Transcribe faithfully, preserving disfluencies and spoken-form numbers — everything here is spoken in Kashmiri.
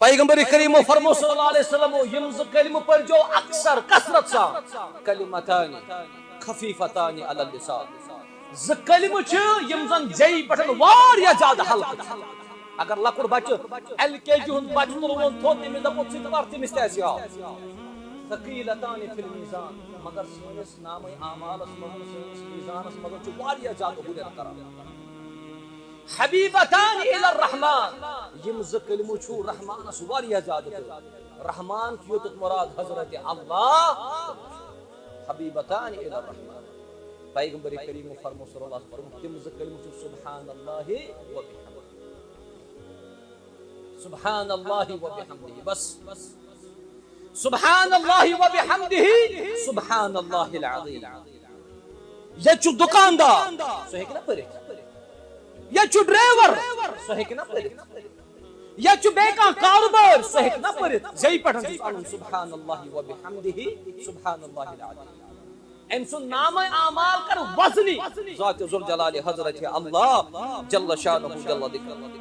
پیغمبر کریم فرمو صلی اللہ علیہ وسلم، یِم زٕ کلمہٕ پٔرۍزیو اکثر، کثرت سان۔ کلمتان خفیفتان علی اللسان۔ زٕ کلمہٕ چھِ یِم زن زیٚیہِ پٮ۪ٹھ واریاہ زیادٕ ہلکہٕ چھِ۔ اگر لۄکُٹ بچہٕ، ایل کے جی ہُنٛد بچہٕ تُلوون تھوٚد، تٔمِس دپو، "ژٕ تہِ پر، تٔمِس تہِ آسہِ یاد۔" ثقیلتان فی المیزان۔ مگر سٲنِس نامہ اعمالس منٛز، سٲنِس میزانس منٛز چھُ واریاہ زیادٕ ہُرٮ۪ر کران۔ حبیبتان الی الرحمان، یِم زٕ کلمہٕ چھُ رحمانس واریاہ زیادٕ تہٕ رحمان چھُ یوتُک مراد حضرت اللہ۔ حبیبتان الی الرحمان۔ پیغمبر کریم فرمو صلی اللہ علیہ وسلم، تِم زٕ کلمہٕ چھِ سبحان اللہ و بحمدہ۔ سبحان اللہ و بحمدہ۔ بس۔ سبحان اللہ و بحمدہ، سبحان اللہ العظیم۔ ییٚتہِ چھُ دُکاندار، سُہ ہیٚکہِ نہ پٔرِتھ۔ ییٚتہِ چھُ ڈرایور، سُہ ہیٚکہِ نہ پٔرِتھ۔ ییٚتہِ چھُ بیٚیہِ کانٛہہ کارٕبار، سُہ ہیٚکہِ نہ پٔرِتھ۔ زیٚیہِ پٮ۪ٹھ چھُ پَرُن سبحان اللہ و بحمدہ، سبحان اللہ العظیم۔ أمۍ سُنٛد نامہ اعمال کر وزنی ذات ذوالجلال حضرت اللہ جل شانہ جل ذکرہ۔